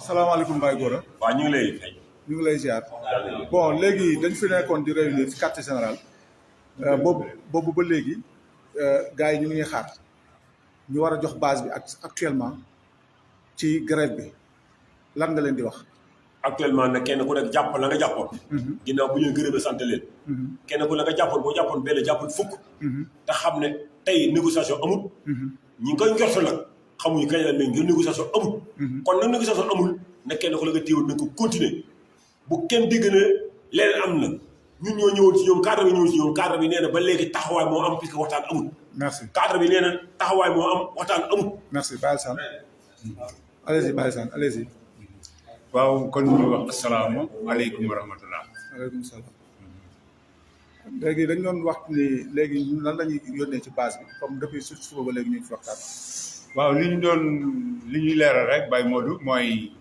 salaamaaleykum Baye Gora. waaw ñu ngi lay fay. ñu ngi lay ziar. bon léegi dañ fi nekkoon di réunir ci quartier général boobu ba léegi gars yi ñu ngi xaar ñu war a jox base bi actuellement ci grève bi lan nga leen di wax. actuellement nag kenn ku nekk jàpp la nga jàppoon. ginnaaw bu ñuy gërëm sant leen. kenn ku la nga jàppoon boo jàppoon benn jàppoon fukk. te xam ne tey négociation amul. ñi ngi koy njort nag xamuñu kañ la mais ngir négociation amul. kon nag négociation amul ne kenn ku la nga téewoon nañ ko continuer bu kenn dégg ne leneen am na ñun ñoo ñëwoon ci ñoom cadre bi ñëwoon ci ñoom cadre bi nee na ba léegi taxawaay moo am puisque waxtaan amul. merci cadre bi nee na taxawaay moo am waxtaan amul. merci Baye Sane. allez-y Baye Sane allez-y. waaw kon ñu wax asalaamaaleykum wa rahmatulah. waaleykum salaam. léegi dañ doon wax ni léegi lan la ñuy yónnee ci base bi comme depuis suba ba léegi ñu ngi fi waxtaan. waaw li ñuy leeral rek Baye Modou mooy